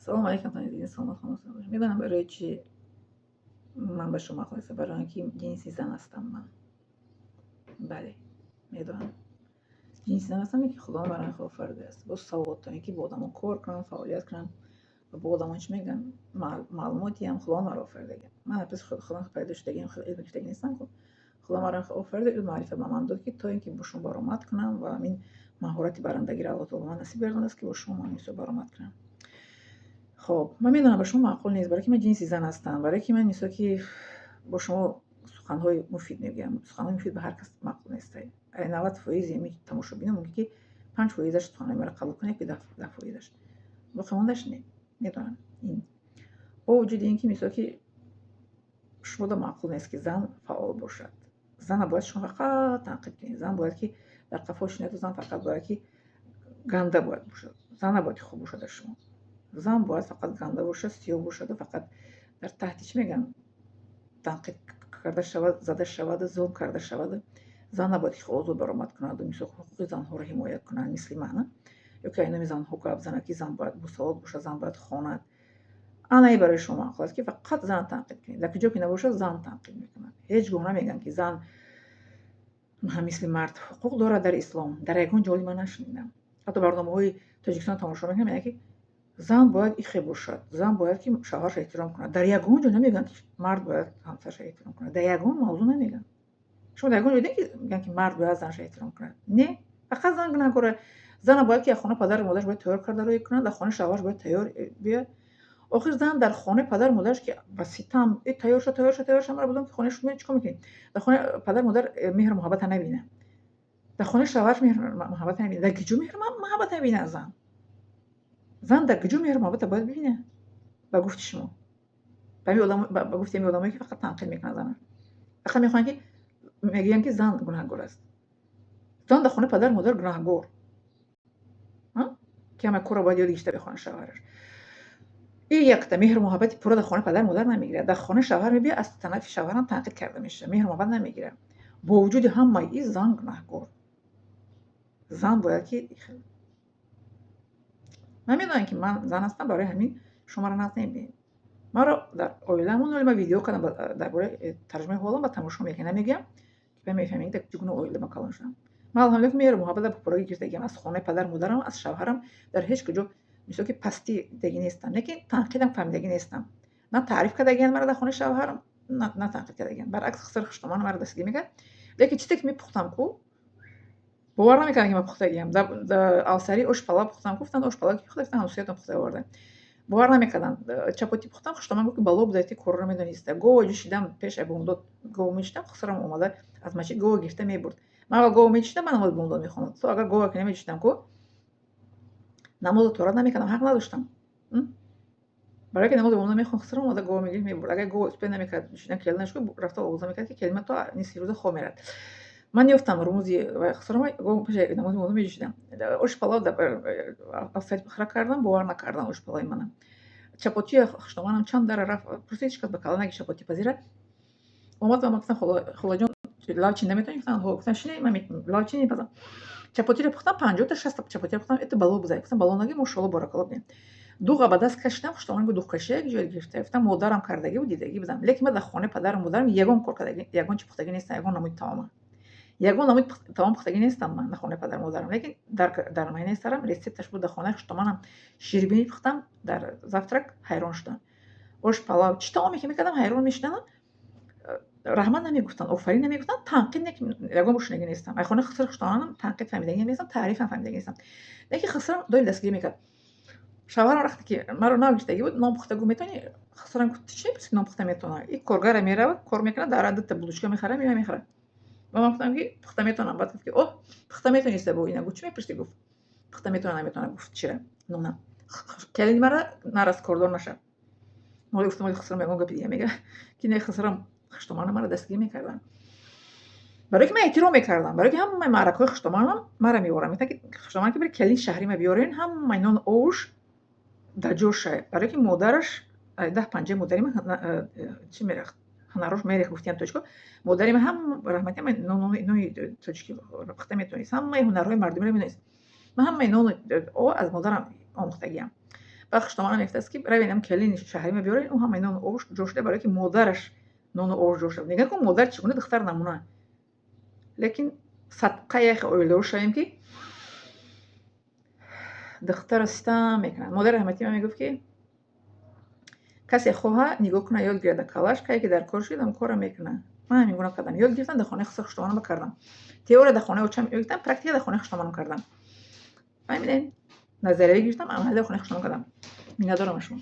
Ассалому алайкум, хонадини саломат, хонасона бошед. Медонам, барои чӣ ман ба шумо маъқул нестам: барои он ки ҷинси зан ҳастам ман. Бале, медонам. Ҷинси зан ҳастам, ки Худованд барои ман офаридааст. Бо савод, то ин ки бо одамон кор кунам, фаъолият кунам ва бо одамон, чӣ мегӯянд, маълумот диҳам. Худованд маро офаридагиам. Ман пас худам пайдо шудагиам, илм гирифтагӣ нестам ку. Худо маро офарида, илм маърифат ба ман дод, ки то ин ки бо шумо баромад кунам ва ҳамин маҳорати барандагиро Аллоҳ таоло ба ман насиб гардонааст, ки бо шумо ман мисол баромад кунам. Хоб, ман медонам, ба шумо маъқул нест, барое ки ман ҷинси зан ҳастам, барое ки ман мисол ки бо шумо суханҳои муфид мегӯям. Суханҳои муфид ба ҳар кас маъқул нест. 90 фоизи ами тамошобинон мумкин ки 5 фоизаш суханҳои маро қабул кунад ки 10 фоизаш, боқимондааш не. Медонам ин. Бо вуҷуди ин ки мисол ки шумода маъқул нест, ки зан фаъол бошад. Зана бояд шумо фақат танқид кунед, зан бояд ки дар қафо шинаду, зан фақат бояд ки ганда бояд бошад, зан набояд ки хуб бошад. Дар шумо зан бояд фақат ганда бошад, сиёҳ бошаду фақат дар таҳти, чӣ мегӯянд, танқид карда шавад, зада шаваду зулм карда шаваду. Зан набояд ки озод баромад кунаду мисол ҳуқуқи занҳоро ҳимоят кунад мисли ман, ё ки айноми занҳо гап занад, ки зан бояд босавод бошад, зан бояд хонад. Анаи барои шумо маъқул аст, ки фақат зана танқид кунед. Дар куҷо ки набошад, зан танқид мекунад. Ҳеҷ гоҳ намегӯянд, ки зан мисли мард ҳуқуқ дорад дар ислом. Дар ягон ҷоли ман нашунидам. Ҳатто барномаҳои Тоҷикистон тамошо мекунам, мегӯянд, ки зан бояд ихе бошад, зан бояд ки шавҳарашро эҳтиром кунад. Дар ягон ҷо намегӯянд, ки мард бояд ҳамсарашро эҳтиром кунад. Дар ягон мавзӯъ намегӯянд. Шумо дар ягон ҷо дидем, ки мегӯянд, ки мард бояд занашро эҳтиром кунад? Не, фақат зан гунаҳкора. Зана бояд ки аз хонаи падару модараш бояд тайёр карда рӯй кунад, дар хонаи шавҳараш бояд тайёр биёяд. Охир зан дар хонаи падару модараш ки ба ситам тайёр ша, тайёр ша, тайёр ша, маро будам, ки хонаи шумо чӣ кор мекунед? Дар хонаи падару модар меҳру муҳаббата набинад, дар хонаи шавҳараш меҳру муҳаббата набинад, дар куҷо меҳру муҳаббата мебинад зан? Зан дар куҷо меҳру муҳаббата бояд бибинад, ба гуфти шумо, ба гуфти ҳами одамое, ки фақат танқид мекунанд зана, фақат мехоҳанд ки мегӯянд, ки зан гунаҳкор аст? Зан дар хонаи падару модар гунаҳгор, ки ҳама корро бояд ёд гирифта бихонад шавҳараш. И якта меҳру муҳаббати пурра дар хонаи падару модар намегирад, дар хонаи шавҳар мебиёд, аз тарафи шавҳарам танқид карда мешавад, меҳру муҳаббат намегирад. Бо вуҷуди ҳамаи ин зан гунаҳкор, зан бояд ки. Ман медонам, ки ман зан ҳастам, барои ҳамин шумо маро нағз намебинед. Маро дар оиламон оли ман видео кардам дар бораи тарҷумаи ҳолам ва тамошо мекунед. Намегӯям, ки мефаҳмед, дар чӣ гуна оила ман калон шудам. Ман, алҳамдулилла, меҳру муҳаббата ба пуррагӣ гирифтагиам аз хонаи падару модарам, аз шавҳарам. Дар ҳеҷ куҷо мисол ки пастӣ дидагӣ нестам, лекин танқидам фаҳмидагӣ нестам. На таъриф кардагианд маро дар хонаи шавҳарам, на танқид кардагианд. Баръакс, хисар хуштоман маро дастгирӣ мекард. Лекин чизе ки мепухтам ку, бовар намекардам, ки ман пухтагиам. Авсари ош палав пухтам, гуфтанд: «Ош палав ки пухта?» Гуфтам: «Ҳамсоятон пухта оварда». Бовар намекарданд. Чапотӣ пухтам, хуштоман гуфт, ки бало буда, ти корро медониста. Гова ҷӯшидам, пеш бомдод гова меҷӯшидам, хусрам омада аз масҷид гова гирифта мебурд. Ман аввал гова меҷӯшидам, ман намози бомдод мехондам. То агар гова ки намеҷӯшидам ку, намозу тоҳорат намекардам, ҳақ надоштам. Барое ки намози бомдод мехонд, хусрам омада гова мегирифт, мебурд. Агар гова успел намекард ҷӯшидан, келин нашуд, рафта овоза мекард, ки келин то нисфи рӯза хоб мерад. Ман ёфтам румӯзи хусрама, пеши намози бомдод меҷӯшидам. Ош палав афсари пухра кардам, бовар накардам ош палави мана. Чапотия хуштоманам чанд дара рафт, пурсид, ҳеҷ кас ба калла наги чапотӣ пазира. Омад ва ман гуфтам: «Холаҷон, лав чинда метавонӣ?» Гуфтам: «Ҳо». Гуфтам: «Шине, ман лав чини мепазам». Чапотиро пухтам, 50-та, 60-та чапотиро пухтам, это бало бузай. Гуфтам: «Бало наги, мошалло, боракалло бинем». Дуға ба даст кашидам, хуштоман гуфт: «Дуғкашия як ҷое гирифта?» Гуфтам: «Модарам кардагӣ буд, дидагӣ будам». Лекин ман дар хонаи падару модарам ягон кор кардагӣ, ягон чи пухтагӣ нестам, ягон намуди таома. Ягон намуди таом пухтагӣ нестам ман дар хонаи падару модарам. Лекин дар майнаи сарам рецепташ буд, дар хонаи хуштоманам ширбинӣ пухтам дар завтрак, ҳайрон шудам. Ош палав, чӣ таоме ки мекардам, ҳайрон мешудам. Раҳмат намегуфтанд, офарин намегуфтанд, танқид не, ягон бор шунидагӣ нестам. Ай хонаи хусри хуштоманам танқид фаҳмидагӣ нестам, таърифам фаҳмидагӣ нестам. Лекин хусрам доим дастгирӣ мекард. Шавҳарам вақте ки маро нав гирифтагӣ буд, нон пухта гуфт: «Метавонӣ?» Хусрам гуфт: «Ту чӣ мепурсӣ, ки нон пухта метавонам? И коргара меравад, кор мекунад, дар дута булочка мехарад, меояд, мехӯрад». Ва ман гуфтам, ки пухта метавонам. Баъд гуфт, ки оҳ, пухта метавониста бо ина. Гуфт: «Чӣ мепурсӣ?» Гуфт: «Пухта метавонам, наметавонам?» Гуфт: «Чира нона келини мара нарас, кордор нашав». Моли гуфтам: «Оли хусрам ягон гапи дига мега, ки не». Хусрам, хуштомана маро дастгирӣ мекарданд, барое ки ман эҳтиром мекардам, барое ки ҳамаи маъракаҳои хуштоманам мара меорам. Мегуфтанд, ки хуштоман ки бири келини шаҳри ма биёрен, ҳамаи нону ош дар ҷоша, барое ки модараш даҳ панҷаи модари ман чӣ мерахт, ҳунарош мерехт, гуфтиям тоҷико. Модари ман ҳам раҳмати нони тоҷикӣ пухта метавонист, ҳамаи ҳунарҳои мардумиро медонист. Ман ҳамаи нону о аз модарам омӯхтагиам. Баъд хуштомана мегуфтааст, ки равем, келини шаҳрима биёрем, ӯ ҳамаи нону ош ҷо шуда, барое ки модараш нону ош ҷо шуда. Нигоҳ кун, модар чӣ гуна духтар намуна. Лекин садқа яхе оиладор шавем, ки духтарро ситам мекунад. Модари раҳматӣ ман мегуфт, ки касе хоҳа, нигоҳ куна, ёд гирад, калаш кае ки дар кор шуд, ам корро мекунад. Ман ҳамин гуна кардам, ёд гирифтам, дар хонаи хуштоманам кардам. Теория дар хонаи очам ёд гирифтам, практика дар хонаи хуштоманам кардам. Фаҳмидем? Назариявӣ гирифтам, амалӣ дар хонаи хуштоман кардам. Миннатдорам аз шумо.